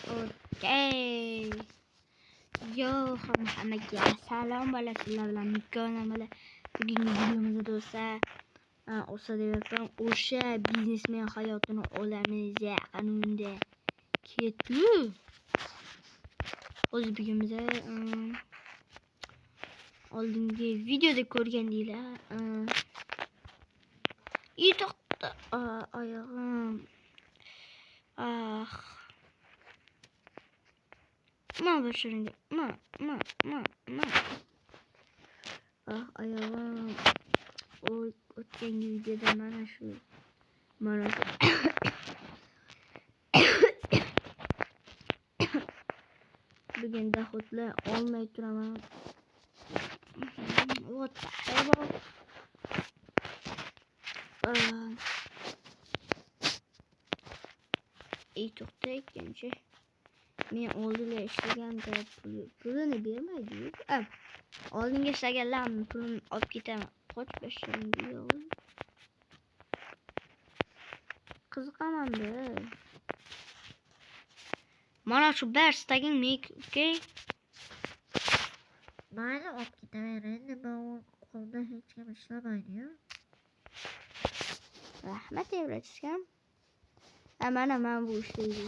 Okey. Yo, hammaga salom bola, sizlar bilan Mikona bola. Bugungi videomizda do'stlar, o'sha deyapman, o'sha biznesmen hayotini olamiz qanunda. Ketdi. O'zi bugun biz oldingi videoda ko'rgandinglar. To'xta, oyog'im. Ah. Ma başarınca. Ma ma ma ma. Ah oyog'im. O o'tgangi videoda mana shu bugun daxotlar olmay turaman. What the hell? To'xta ikkinchi. Men oldinda ishlaganda pulini bermaydi-yu. Oldinga ishlaganlarni pulini olib ketaman. Qoch bashanga yo'q. Qiziqaman-da. Mana shu berstaging okey. Mayli olib ketaver, endi bu qo'lda hech kim ishlamaydi-yu. Rahmat evlatishgan. Mana men bu ishlaydi.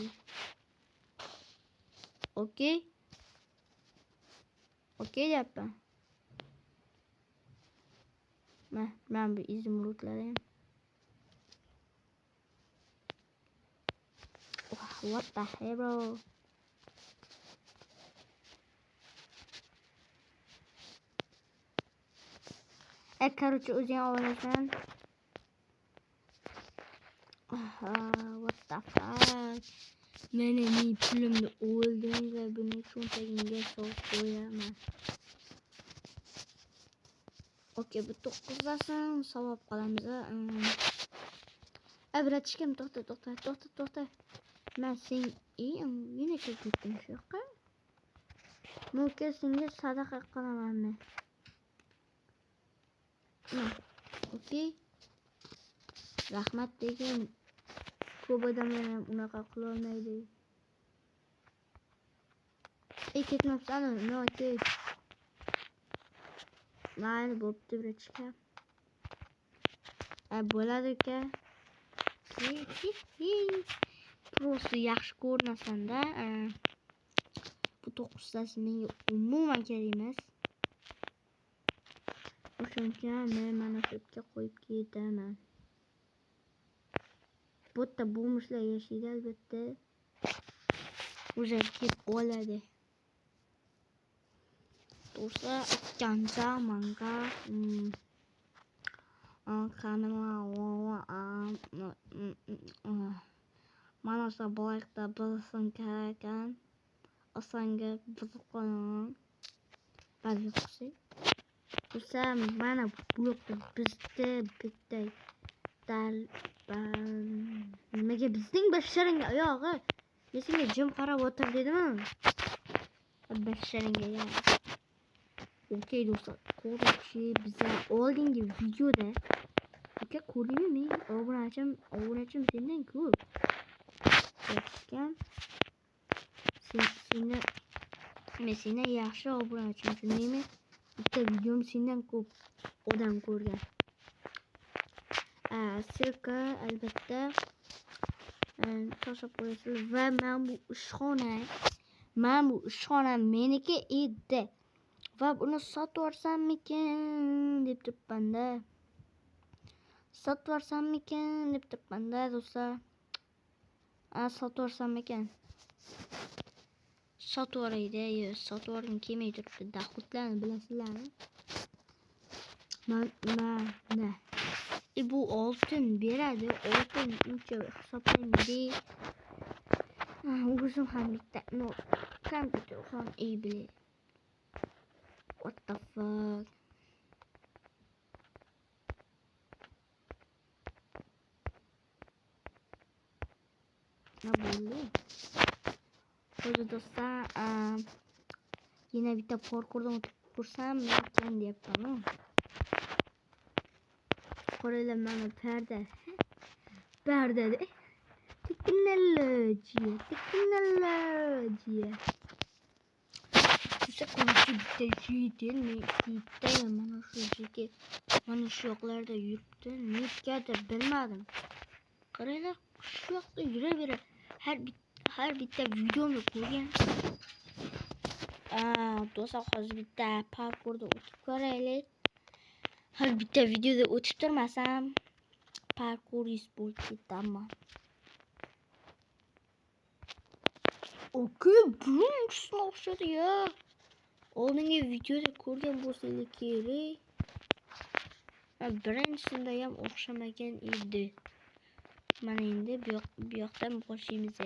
Okey. Okey deyapman. Men bu izumrudlarim. What the hell, bro? Короче, o'zing olasan. What the fuck? Mana men pulimni oldim va buni cho'ntagimga solib qo'yaman. Okey, bu 9dasin, savob qolamiz. Bratishkam, to'xta, to'xta, to'xta, to'xta. Men sen yana kirib ketdim shu yoqqa. Men senga sadaqa qilaman men. Okey. Rahmat degan ko'p odamlar ham unaqa qila olmaydi. Ketmabsan, no, ket. Mayli, bo'pti, bratishka. Bo'ladi uka. Prosta yaxshi ko'rinasan-da. Bu 9tasi menga umuman kerak emas. O'shaning uchun men mana shu yerga qo'yib ketaman. Bu yerda bo'lmishlar yashaydi albatta. O'zi kelib oladi. Do'stlar, o'tgancha manga mana shu boyaqda bilsin kerak ekan. Osonga buzib qo'yaman. Ba'zi qilsak. Do'stlar, mana blokda bizda bitta nimaga bizning basharingga oyog'i? Men senga jim qarab o'tir dedimmi? Basharingga ya. Okey do'stlar, ko'rchi bizlar oldingi videoda aka ko'rdingmi men obunachim sendan ko'p. Yetishgan. Sendan men sendan yaxshi obunachim, tushundingmi? Bitta videom sendan ko'p odam ko'rgan. Ссылка albatta tashlab qo'yasiz va men bu ishxona meniki edi va buni sotib yuborsammikin deb turibman-da. Sotib yuborsammikin deb turibman-da do'stlar. Sotib yuborsammikin. Sotib yuborayda, sotib yuborgim kelmay turibdi. Daxutlarni bilasizlarmi? Mana bu oltin beradi, oltin uncha hisoblaydi. O'zim ham bitta, no, kompyuter ham bile. What the fuck? Nima bo'ldi? O'zi do'stlar, yana bitta parkurdan o'tib ko'rsam ekan deyapman. Qoraylar mana parda. Parda. Texnologiya, texnologiya. Do'stlar, короче, bitta житель, bitta mana shu житель mana shu yoqlarda yuribdi. Negadir bilmadim. Qaranglar, shu yoqda yuraveradi. Har bitta videomni ko'rgan. Do'stlar, hozir bitta parkurda o'tib ko'raylik. Har bitta videoda o'tib turmasam, parkurist bo'lib ketaman. Okey, birinchisini o'xshadi ya. Oldingi videoda ko'rgan bo'lsangiz kerak. Birinchisida ham o'xshamagan edi. Mana endi bu yoqdan boshlaymiz.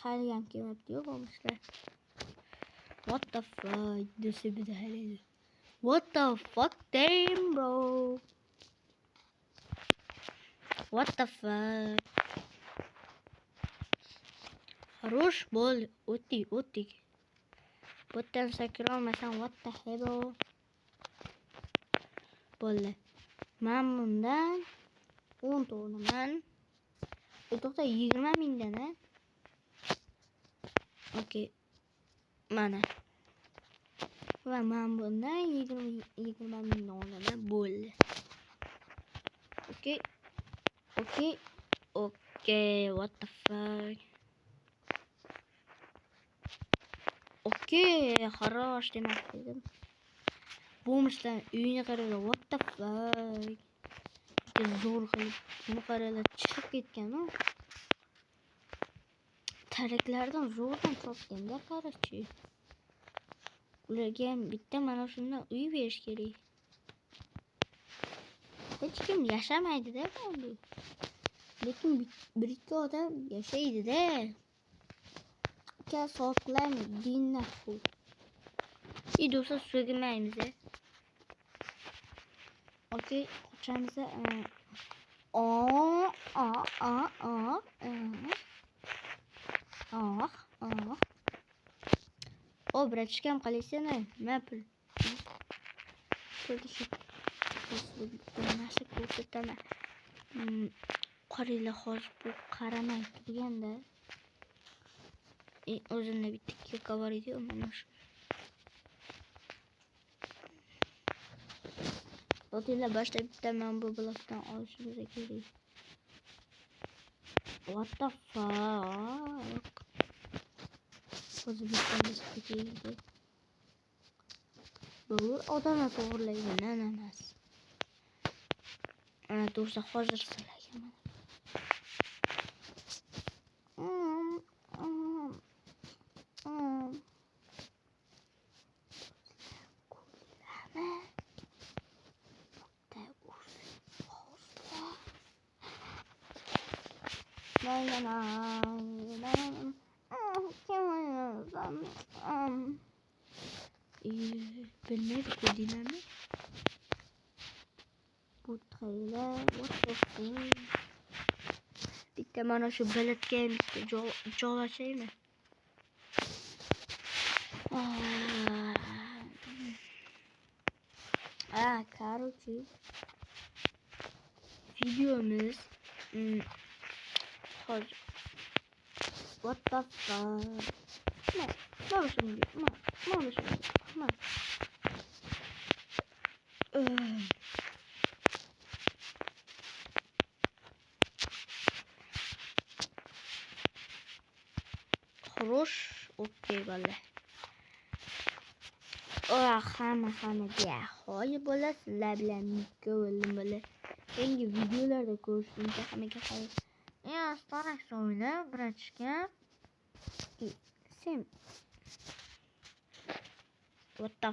Hali ham kelmabdi-yu, bo'lmishlar. What the fuck? Desa bitta hali. What the fuck, damn bro? What the fuck? Хорош bo'l, o'tdik, o'tdik. Bu yerdan sakra olmasam, what the hell? Bo'ldi. Men bundan 10 ta olaman. To'xta, 20 mingdan, ha? Okey. Mana. Va men bundan 20 mingdan olaman. Bo'ldi. Okey. Okey. Okey, what the fuck? Okey, хорош demak dedim. Bo'lmishlar uyini qaranglar, what the fuck? Bitta zo'r qilib, buni qaranglar, chiqib ketgan-u. Tariklardan zo'rdan topganda, qarachi. Ularga ham bitta mana shundan uy berish kerak. Hech kim yashamaydi-da bu. Lekin bir ikki odam yashaydi-da. Ikki soatlarni dinna xu. И do'stlar, so'kinmaymiz. Okey, qochamiz. A a a a a. Ah, ah. O, bratishkam, qalaysan? Nima pul? Pul shu. Bitta narsa ko'rsataman. Qaranglar, hozir bu qaramay turganda o'zimda bitta keka bor edi-yu, mana shu. To'xtanglar, boshda bitta mana bu blokdan olishimiz kerak. What the fuck? Hozir bitta keldi. Bu odamlar to'g'rilaydi, emas. Ana do'stlar, hozir sizlarga mana. Bilmaydi, ko'rdinglarmi? Bu treyler, what the fuck? Bitta mana shu biletga ham bitta joy ochaymi? Короче, videomiz hozir. What the fuck? Mana shunga, mana shunga, mana. Хорош, okey bola. Hamma hammaga hoy bola, sizlar bilan Mikko bo'ldim bola. Keyingi videolarda ko'rishguncha hammaga xayr. Ya, starak o'yla, bratishka. Sen. What the